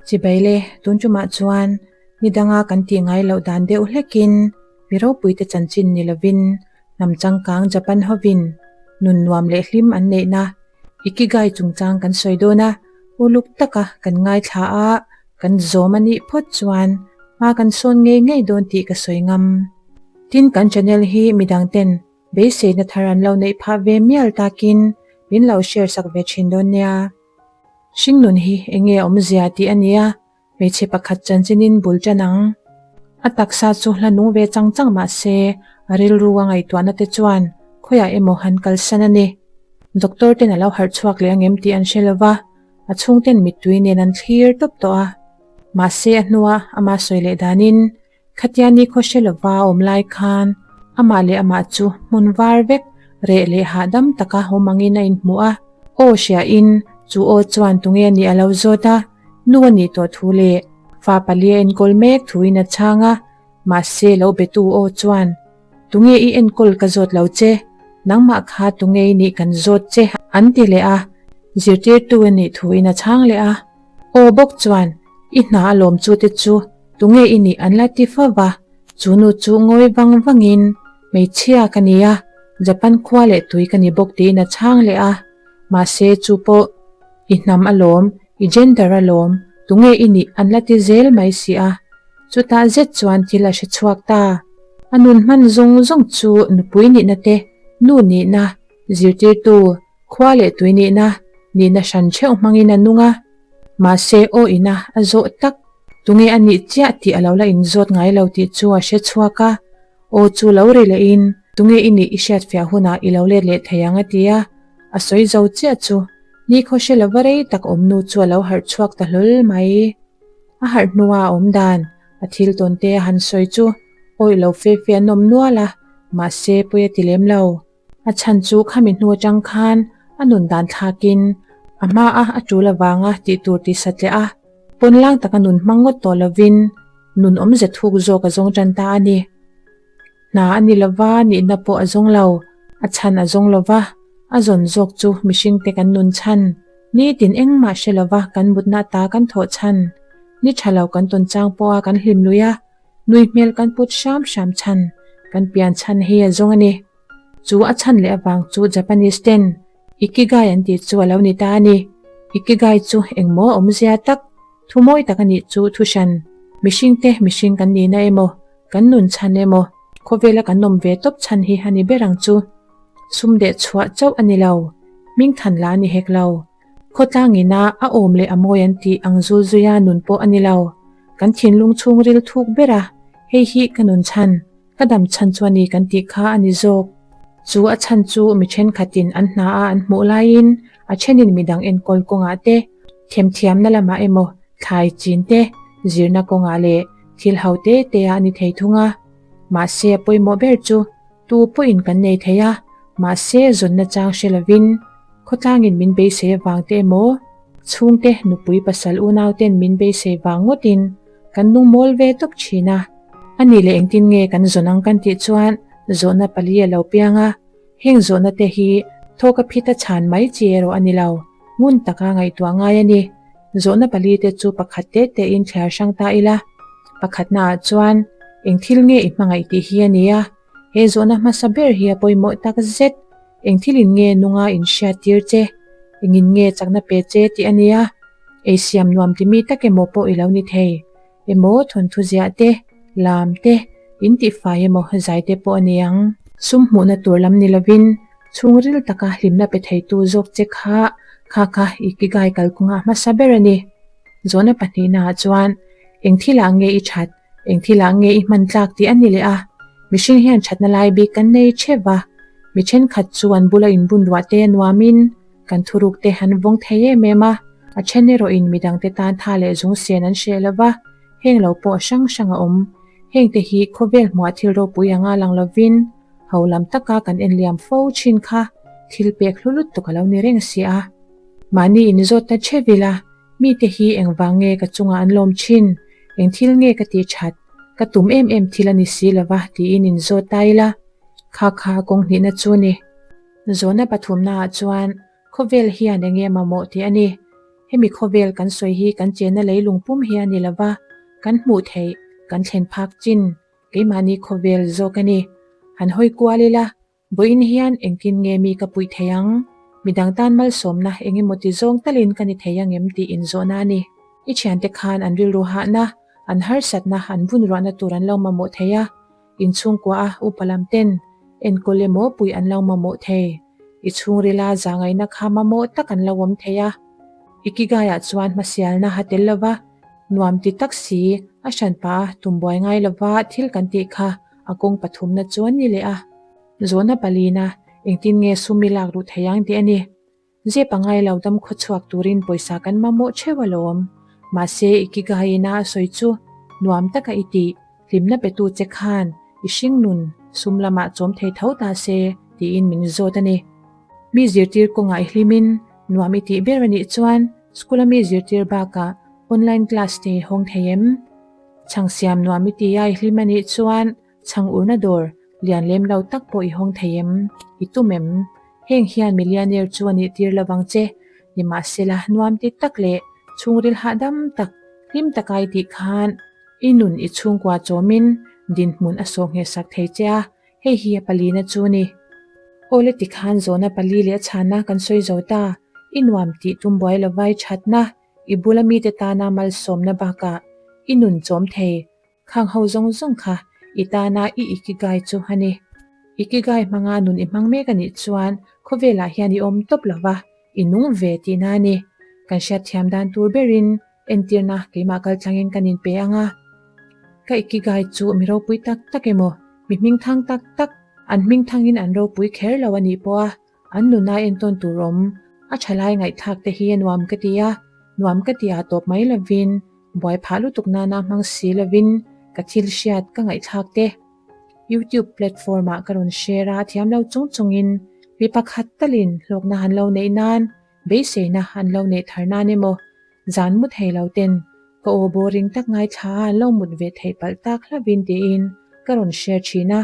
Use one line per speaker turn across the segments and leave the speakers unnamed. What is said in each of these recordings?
Chibai le, tun tumah chuan ni danga kan tih ngai loh dan deuh hlekin mi ropuite chanchin ni lovin hnam changkang Japan hovin nun nuam leh hlim an neihna Ikigai chungchang kan sawi dawn a, uluk taka kan ngaithla a, kan zawm a nih phawt chuan hma kan sawn ngei ngei dawn tih ka sawi ngam. Tin kan channel hi midang ten beiseina thar an lo neih phah ve mial takin min lo share sak ve thin dawn nia. Hringnun hi enge awmzia tih a nia, hmeichhe pakhat chanchinin bul tan ang. A taksa chu hla nung ve chang chang mah se a rilru a ngaihtuahna te chuan khawiah emaw han kalsan a ni. Doctor ten a lo harh chhuak leh angem tih an hre lova, a chhungten mittui nen an thlir tawp tawh a. Mahse a hnua ama sawi leh danin Khatia ni khaw hre lova a awm lai khan amah leh amah chu hmun var vek reh leh hahdam taka awm angin a inhmuh a. Aw hriain chu aw chuan tunge nih a lo zawt a, nu a nih tawh thu leh fa pali a enkawl mek thuin a chhang a, mahse lo betu aw chuan tunge i enkawl ka zawt lo che, nangmah kha tunge i nih kan zawt che an ti leh a, zirtirtu a nih thuin a chhang leh a. Aw bawk chuan i hna a lawm chu te chu Tunge i nih an la ti fo va, chu nu chu ngawi vang vangin, Hmeichhia ka ni a, Japan khua leh tui ka ni bawk tiin a chhang leh a. Mahse chu pawh i hnam alawm, i gender alawm, tunge i nih an la ti zel mai si a. Chutah zet chuan thil a hre chhuak ta. A nun hman zawng zawng chu nupui nihna te, nu nihna, zirtirtu, khua leh tui nihna, nihna hran theuh hmangin a nung a. Mahse aw ina a zawh tak, tunge a nih chiah tih a lo la inzawt ngai lo tih chu a hre chhuak a, aw chu lo ri lehin tunge i nih i hriatfiah hunah i lo let leh thei ang a ti a, a sawi zo chiah chu ni khaw hre lova rei tak awm nu chu a lo harh chhuak ta hlawl mai. A harh hnua a awm dan, a thil tawn te a han sawi chu awih lo fe fe an awm nual a, mahse pawi a ti lem lo. A chhan chu khami hnu atang khan a nun dan thlakin a hma a a tul avanga tih tur tih satliah a, pawn lang taka nun hmang ngawt tawh lovin nun awmze thuk zawk a zawng tan ta a ni. Hna a ni lova nihna pawh a zawng lo, a chhan a zawng lova, a zawn zawk chu mihringte kan nun chhan, nitin engmah hre lova kan mutna ata kan thawh chhan, ni tha lo kan tawn chang pawha kan hlim lui a, nui hmel kan put hram hram chhan, kan pian chhan hi a zawng a ni. Chu a chhan leh avang chu Japanese ten Ikigai an tih chu a lo ni ta a ni. Ikigai chu engmaw a awmzia tak, thu mawi tak a nih chu thu hran. Mihring te mihring kan nihna emaw, kan nun chhan emaw, khawvela kan awm ve tawp chhan hi a ni ber ang chu. Sum deh chhuah chauh a ni lo, hming than lah a ni hek lo. Khawtlang ina a awm leh a mawi an tih ang zul zuia nun pawh a ni lo. Kan thinlung chhungril thuk ber a, hei hi ka nun chhan. Ka dam chhan chu a ni kan tih kha a ni zawk. Chu a chhan chu mi thenkhatin an hna a an hmuh laiin a thenin midang enkawl kawngah te, themthiamna lamah emaw thlai chin te, zirna kawngah leh thil ho te te ah a ni thei thung a. Mahse a pawimawh ber chu tu pawhin kan nei thei a, mahse zawnna chang hre lovin khawtlangin min beisei avang te emaw, chhungte nupui pasal unauten min beisei vang ngawtin kan nung mawl ve tawp thin a. A nih leh engtin nge kan zawn ang kan tih chuan zawhna pali a lo piang a, heng zawhna te hi thawk a phit a chhan mai chi erawh a ni lo, ngun taka ngaihtuah ngai a ni. Zawhna pali te chu pakhat te te in thliar hrang ta ila, pakhatna ah chuan eng thil nge i hmangaih tih hi a ni a, he zawhna hmasa ber hi a pawimawh tak zet, eng thil in nge nunga in hriat tir che, engin nge chakna pe che tih a ni a, ei siam nuam ti mi tak emaw pawh i lo ni thei. Emaw thawnthu ziah te, lam te, in tihfai emaw zai te pawh a ni ang. Sum hmuhna tur lam ni lovin chhungril taka hlimna pe theitu zawk che kha kha kha Ikigai kalkawngah hmasa ber a ni. Zawhna pahnihnaah chuan eng thilah nge i that, eng thilah nge i hman tlak tih a ni leh a. Mihring hian thatna lai bik kan nei theuh va, mi thenkhat chu an bula inbun ruah te a nuamin, Kan thuruk te han vawng thei em em a, a then erawhin midangte tan tha leh zung sen an hreh lo va, heng lo pawh hrang hrang a awm. Heng te hi khawvel hmuah thil ropui anga lang lovin ho lam taka kan en liam fo thin kha thil pek hlu lutuk a lo ni reng si a. Mahni inzawt ta che vil a, mite hi engvang nge ka chungah an lawm thin, eng thil nge ka tih that, ka tum em em thil a ni si lo va tiin inzawt ta ila, kha kha kawng hnihna chu ni. Zawhna pathumnaah chuan khawvel hian eng nge mamawh tih a ni. Hemi khawvel kan sawi hi kan chenna leilung pum hi a ni lova, kan hmuh theih, kan thlen phak chin keimahni khawvel zawk a ni. Han hawi kual ila, vawiin hian engtin nge mi ka puih thei ang? Midang tan malsawmna eng emaw ti zawng talin ka ni thei ang em tih inzawhna a ni. I thiante khan an rilru hahna, an harsatna, an vun ruahna tur an lo mamawh thei a, inchhungkua a upa lam ten enkawl emaw puih an lo mamawh thei. I chhungrila zahngaihna kha mamawh tak an lo awm thei a. Ikigai-ah chuan hmasialna a tel lova, nuam ti tak si, a hranpa a tum buai ngai lova thil kan tih kha a kawng pathumna chu an ni leh a. Zawhna palina, engtin nge sum i lak duh thei ang tih a ni. Zep a ngai lo dam khaw chhuak turin pawisa kan mamawh theuh alawm. Mahse Ikigai-ina a sawi chu nuam taka i tih, hlimna petu che khan i hringnun sum lamah chawm thei tho ta se tiin min zawt a ni. Mi zirtir kawngah i hlimin nuam i tih ber a nih chuan school-a mi zirtir bakah online class te i hawng thei em? Chhang siam nuam i ti a i hlim a nih chuan Chhang urna dawr lian lem lo tak pawh i hawng thei em? I tum em? Heng hian millionaire chu a nih tir lovang che. Nimahsela, nuam ti tak leh chhungril hahdam tak, hlim taka i tih khan i nun i chhungkua chawmin dinhmun a sawh ngheh sak thei che a, hei hi a palina chu a ni. Awle tikhan zawhna pali leh a chhanna kan sawi zo ta, i nuam tih tum buai lova i thatna, i bula mite tana malsawmna bakah i nun chawm thei. Khang ho zawng zawng kha i tana i ikigai chu a ni. Ikigai hmanga nun i hmang mek a nih chuan khawvelah hian i awm tawp lo va, i nung ve tihna a ni. Kan hriatthiam dan tur berin entirna keimah kaltlangin kan inpe ang a. Ka ikigai chu mi ropui tak tak emaw, mi hmingthang tak tak, an hmingthangin an ropui kher lo a nih pawh a, An nuna entawn tur awm, a thalai ngaihthlak te hi a nuam ka ti a, nuam ka ti ah tawp mai lovin, buai phah lutuk nana hmang si lovin ka thil hriat ka ngaihthlak te. YouTube platform ah ka rawn share a, thiam lo chung chungin mi pakhat talin hlawkna han lo neih nan, beiseina an lo neih thar nan emaw, zan mu thei lo ten ka aw boring tak ngaithla a an lo mut ve theih palh tak hlauhin tiin ka rawn share thin a.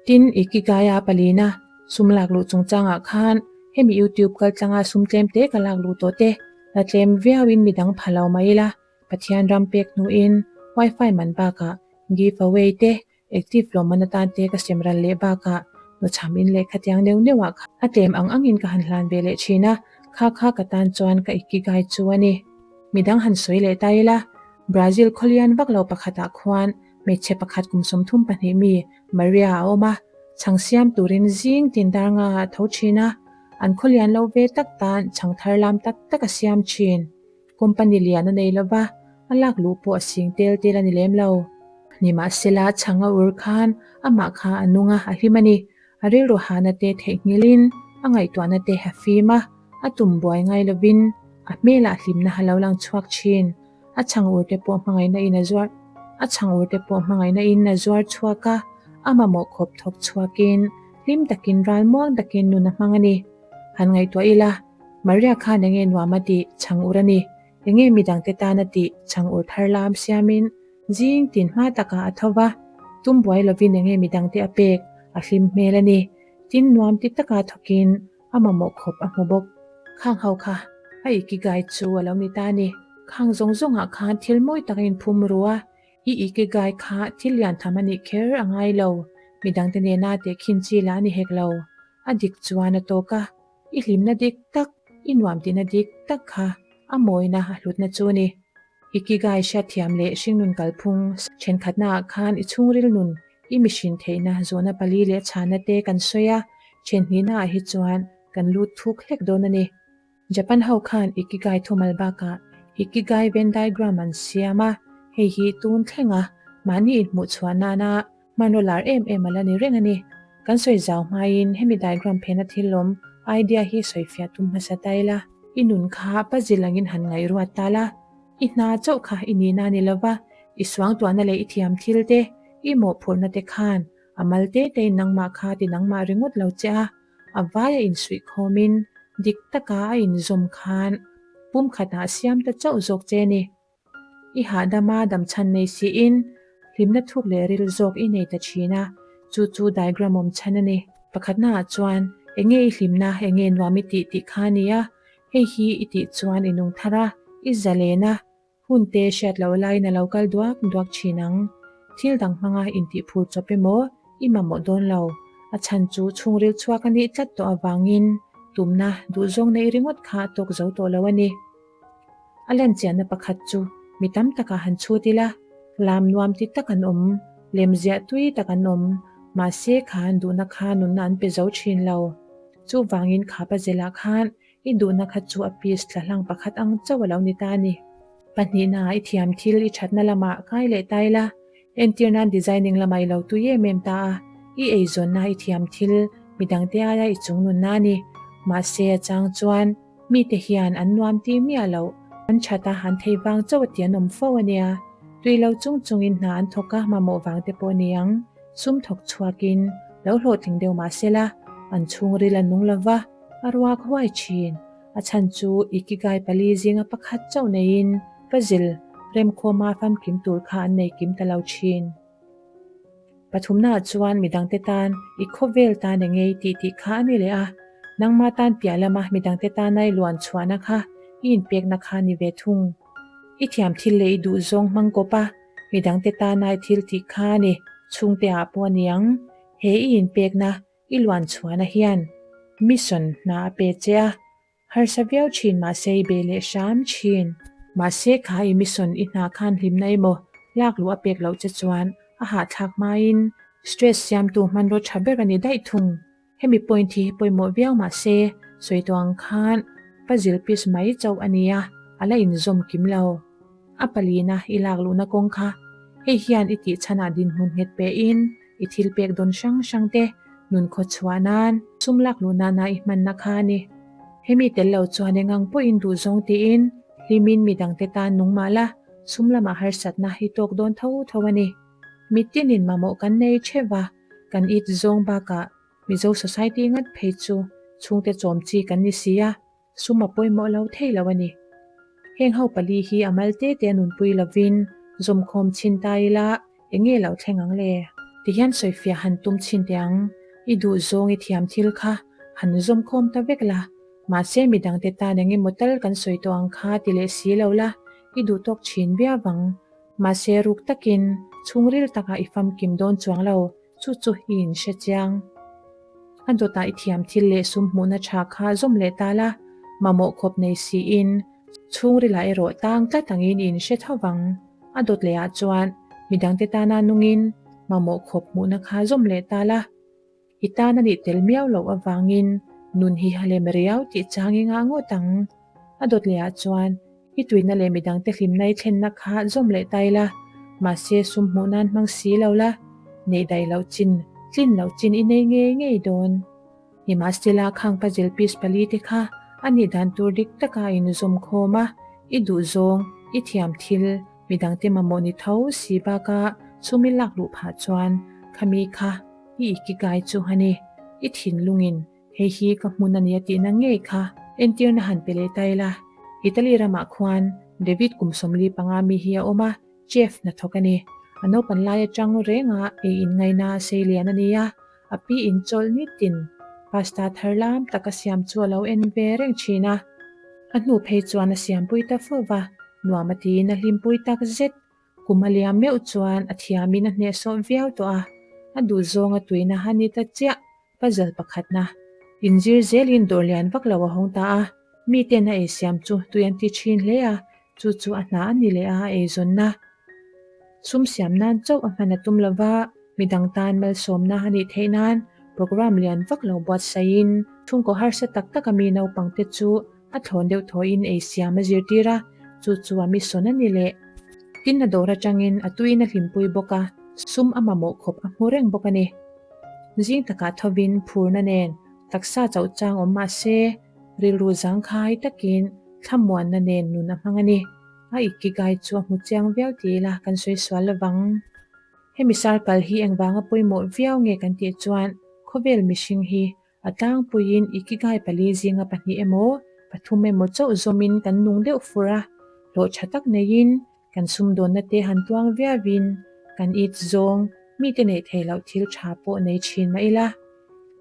Tin, Ikigai-a palina sum lak luh chungchangah khan hemi YouTube kaltlanga sum tlem te ka lak luh tawh te la tlem viauin midang pha lo mai ila, Pathian ram pek hnuin Wi-Fi man bakah give away te Active lawmman atan te ka sem ral leh bakah nuchham in leh khatiang neuh neuh ah kha a tlem ang angin ka han hlan ve leh thin a, kha kha ka tan chuan ka ikigai chu a ni. Midang han sawi leh ta ila, Brazil khawlian vak lo pakhatah khuan hmeichhe pakhat kum 32 mi Maria a awm a, chhang siam turin zing tin dar nga ah a tho thin a, an khawlian lo ve tak tan chhang thar lam tak tak a siam thin. Company lian a nei lova, a lak luh pawh a sing tel tel a ni lem lo. Nimahsela, chhang a ur khan amah kha a nung a, a hlim a ni. A rilru hahna te theihnghilhin a ngaihtuahna te a fim a, a tum buai ngai lovin a hmelah hlimna a lo lang chhuak thin. A chhang ur te pawh hmangaihna in a zuar a chhang ur te pawh hmangaihna in a zuar chhuak a, a mamawh khawp thawk chhuakin hlim takin ralmuang takin nun a hmang a ni. Han ngaihtuah ila, Maria khan enge nuam a tih chhang ur a ni? Enge midangte tan a tih chhang ur thar lam siamin zing tin hma takah a tho va, tum buai lovin enge midangte a pek a hlim hmel a ni. Tin nuam ti taka thawkin a mamawh khawp a hmu bawk. Khang ho kha a ikigai chu a lo ni ta a ni. Khang zawng zawngah khan thil mawi tak a inphum ru a, I ikigai kha thil lian tham a nih kher a ngai lo, midangte nena tehkhin chi lah a ni hek lo. A dik chuan a tawk a, i hlimna dik tak, i nuam tihna dik tak kha a mawina a hlutna chu a ni. Ikigai hriatthiam leh hringnun kalphung thenkhatnaah khan i chhungril nun, i mihrin theihna zawhna pali leh chhana te kan sawi a, thenhnihnaah hi chuan kan lut thuk hlek dawn a ni. Japan ho khan Ikigai thumal bakah Ikigai Venn diagram an siam a, hei hi tun thlenga mahni inhmuh chhuah nana hmanraw lar em em a la ni reng a ni. Kan sawi zau hmaiin hemi diagram phena thil awm idea hi sawifiah tum hmasa ta ila. I nun kha puzzle angin han ngaihruat ta la, i hna chauh kha i nihna ni lova, i suangtuahna leh i thiam thil te, i mawhphurhna te khan a mal te tein nangmah kha ti nangmah ringawt lo che a. A vaia insuihkhawmin dik taka a inzawm khan pumkhatah a siam ta chauh zawk che ni. I hahdama damchhan nei siin hlimna thuk leh ril zawk i nei ta thin a, chu chu diagram awm chhan a ni. Pakhatnaah chuan enge i hlimna, enge nuam i tih tih kha a ni a, hei hi i tih chuan i nung thar a. I zalen a, hun te hriat loh laiin a lo kal duak duak thin ang. Thil dang hmanga intih phur chawp emaw i mamawh dawn lo. A chhan chu chhungril chhuak a nih tlat tawh avangin tumna duhzawng neih ringawt kha a tawk zo tawh lo a ni. A lanchianna pakhat chu mi tam takah han chhut ila, lam nuam ti tak an awm, lemziah tui tak an awm, mahse kha an duhna kha nunna an pe zo thin lo. Chuvangin kha pazelah khan i duhna kha chu a piece tla hlang pakhat ang chauh a lo ni ta a ni. Pahnihnaah i thiam thil i thatna lamah kai leh tai la, entir nan designing lamah i lo tui em em ta a, i eizawnna i thiam thil midangte aia i chungnunna a ni. Mahse a chang chuan mite hian an nuam ti miah loh, an that a, an thei vang chauh a ti an awm fo a nia. Tui lo chung chungin hna an thawk a, mamawh vang te pawh a ni ang. Sum thawk chhuakin lo hlawhtling deuh mah sela, an chhungril a nung lova, a ruak huai thin. A chhan chu Ikigai pali zinga pakhat chauh neiin puzzle remkhawma famkim tur kha an nei kim ta lo thin. Pathumnaah chuan midangte tan i khawvel tan eng ngei tih tih kha a ni leh a, nangma tan piah lama midangte tana i luan chhuahna kha i inpekna kha a ni ve thung. I thiam thil leh i duhzawng hmang kawp a, midangte tana i thil tih kha a ni, chhungte ah pawh a ni ang. He i inpekna i luan chhuahna hian mission hna a pe che a, harsa viau thin mahse i be leh hram thin. Mahse kha i mission i hna khan hlimna emaw lak luh a pek loh che chuan a hahthlak hmain stress siamtu hmanraw tha ber a ni daih thung. Hemi point hi pawimawh viau mahse sawi tawh ang khan puzzle piece mai chauh a nia, a la inzawm kim lo. A palina i lak luhna kawng kha hei hian i tih chhanah dinhmun nghet pehin i thil pek dawn hrang hrang te nun khaw chhuah nan sum lak luh nana i hmanna kha a ni. Hemi tel lo chuan engang pawhin duhzawng tiin hlimin midangte tan nung mah la, sum lamah harsatna i tawk dawn tho tho a ni. Mitinin mamawh kan nei theuh a, kan it zawng bakah Mizo society ngat phei chu chhungte chawm chi kan ni si a, Sum a pawimawh lo thei lo a ni. Heng ho pali hi a mal te te a nunpui lovin zawmkhawm chhin ta ila eng nge lo thleng ang le? Tihian sawifiah han tum chhin teh ang, i duh zawng i thiam thil kha han zawmkhawm ta vek la, mahse midangte tan eng emaw tal kan sawi tawh ang kha ti leh si lo la, i duh tawk thin viau ang. Mahse ruk takin chhungril takah i famkim dawn chuang lo. Chu chu i inhre chiang. A dawtah i thiam thil leh sum hmuhna tha kha zawm leh ta la, mamawh khawp nei siin chhungrilah erawh tang tlat angin i inhre tho vang. A dawt lehah chuan midangte tana nungin mamawh khawp hmuhna kha zawm leh ta la, i tan a nih tel miau loh avangin nun hi a lem riau tih chang i ngah ngawt ang. A dawt lehah chuan I tuina leh midangte hlimna i thlenna kha zawm leh ta ila, mahse sum hmuh nan hmang si lo la, neih daih loh chin, tlin loh chin i nei ngei ngei dawn. Nimahsela khang puzzle piece pali te kha a nih dan tur dik taka a inzawm khawm a, i duhzawng, i thiam thil, midangte mamawh ni tho si baka sum i lak luh phah chuan khami kha i ikigai chu a ni, i thinlungin Hei hi ka hmun a nia tihna ngei kha entirna han pe leh ta ila. Italy ramah khuan David kum 45 mi hi a awm a, chef hnathawk a ni. A naupan lai atang renga ei in ngaina a sei lian a nia, a pi in chawlh nitin pasta thar lam tak a siam chu a lo en ve reng thin a. A hnu phei chuan a siampui ta fo va, nuam a tiin a hlimpui tak zet. Kum a liam meuh chuan a thiamin a hnehsawh viau tawh a, a duhzawng a tuina a ni ta chiah. Puzzle pakhatna inzir zelin dawr lian vak lo a hawng ta a, miten a eisiam chu tui an ti thin hle a, chu chu a hna a ni leh a, a eizawnna sum siam nan chauh a hman a tum lo va, midang tan malsawmna a nih theih nan programme lian vak lo buatsaihin chhungkaw harsa tak tak a mi naupangte chu a thlawn deuh thawhin eisiam a zirtir a, chu chu a mission a ni leh. Tin a dawr atangin a tuiin a hlimpui bawk a, sum a mamawh khawp a hmu reng bawk a ni. Zing takah thovin phurna nen taksa chauh chang awm mah se, rilru zangkhai takin thlamuanna nen nun a hmang a ni. A ikigai chu a hmu chiang viau ti ila kan sawi sual lovang. Hemi circle hi engvanga pawimawh viau nge kan tih chuan khawvel mihring hi a tlangpuiin ikigai pali zinga pahnih emaw pathum emaw chauh zawmin kan nung deuh fur a, hlawh tha tak neiin Kan sumdawnna te han tuang viauin kan it zawng mite neih theih loh thil tha pawh nei thin mah ila,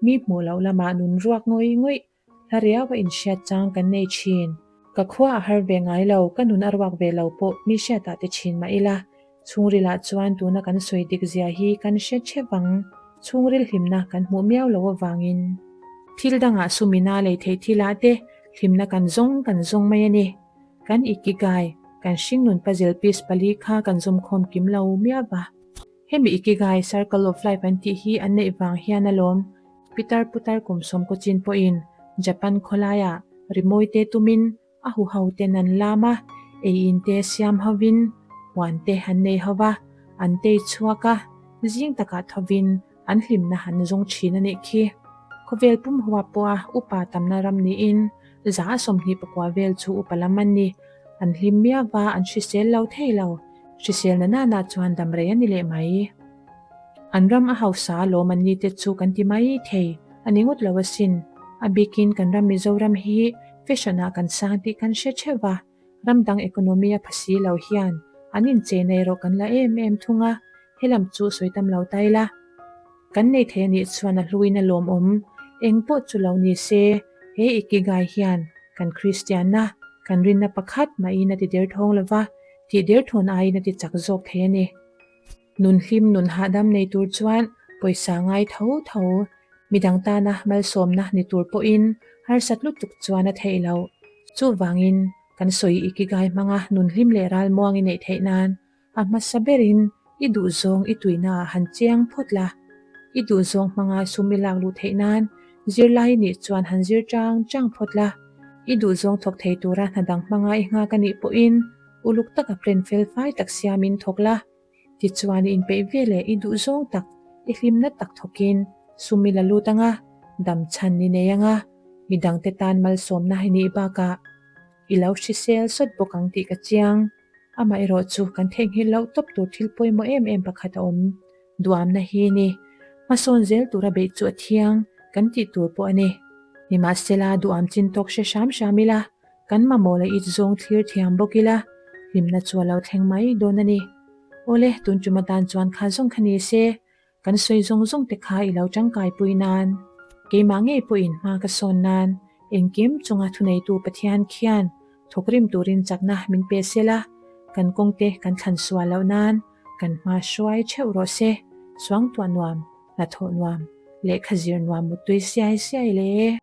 mi hmuh loh lamah nun ruak ngawih ngawih hla riau a inhriat chang kan nei thin. Ka khua a har ve ngai lo, ka nun a ruak ve lo pawh mi hriatah te thin mah ila, chhungrilah chuan tuna kan sawi dik zia hi kan hre theuh ang, chhungril hlimna kan hmuh miau lo avangin. Thil dangah sumina lei theih thilah te hlimna kan zawng kan zawng mai a ni. Kan ikigai, kan hringnun puzzle piece pali kha kan zawmkhawm kim lo miau va. Hemi Ikigai, Circle of Life an tih hi an neih vang hian alawm Pitar putar kum sawmkaw chin pawhin Japan khawlaiah rimawi te tumin a huho ten an lam a, eiin te siam hovin huan te an nei ho va, an tei chhuak a, zing takah thovin an hlimna an zawng thin a nih khi. Khawvel pum huap pawha upa tamna ram niin za 24 vel chu upa lam an ni. An hlim miau va, an hrisel lo thei lo. Hrisel na nana chuan dam rei a ni leh mai. An ram a hausa alawm an ni te chu kan ti mai thei a ni ngawt lo asin. A bikin kan ram Mizoram hi fashion ah kan sang tih kan hre theuh va, ram dang economy a pha si lo hian an inchei na erawh kan la em em thung a, helam chu sawi tam lo ta ila. Kan nei thei a nih chuan a hluin a lawmawm. Eng pawh chu lo ni se, he Ikigai hian kan Kristianna, kan rinna pakhat mahin a ti derthawng lo va, Tih derthawn aiin a ti chak zawk thei a ni. Nun hlim nun hahdam nei tur chuan pawisa ngai tho tho, midang tana malsawmna ni tur pawhin harsat lutuk chuan a theih loh. Chuvangin, kan sawi ikigai hmanga nun hlim leh ralmuang i neih theih nan a hmasa berin i duhzawng i tuinaah han chiang phawt la. I duhzawng hmanga sum i lak luh theih nan zirlai nih chuan han zir chang chang phawt la. I duhzawng thawk thei tura hna dang hmanga i nghak a nih pawhin uluk taka plan fel fai tak siamin thawk la. Tichuan i inpeih ve leh i duhzawng tak, i hlimna tak thawkin sum i la lut anga, dam chhan i nei anga, midangte tan malsawmna i nih bakah i lo hrisel sawt bawk ang tih ka chiang. Amaherawh chu kan theihnghilh loh tawp tur thil pawimawh em em pakhat a awm. Duamna hi ni. Hmasawn zel tura beih chu a thiang kan tih tur pawh a ni. Nimahsela duam chin tawk hre hram hram ila, kan mamawh leh it zawng thlir thiam bawk ila, hlimna chu a lo thleng mai dawn a ni. Awle, tun tum atan chuan kha zawng kha ni se, kan sawi zawng zawng te kha i lo tangkai pui nan, keimah ngei pawhin hma ka sawn nan, engkim chunga thuneitu Pathian khian thawkrim turin chakna min pe sela, kan kawngte kan thlan sual loh nan, Kan hma hruai theuh rawh se, suangtuah nuam, hnathawh nuam, lehkha zir nuam muttui siai siai le.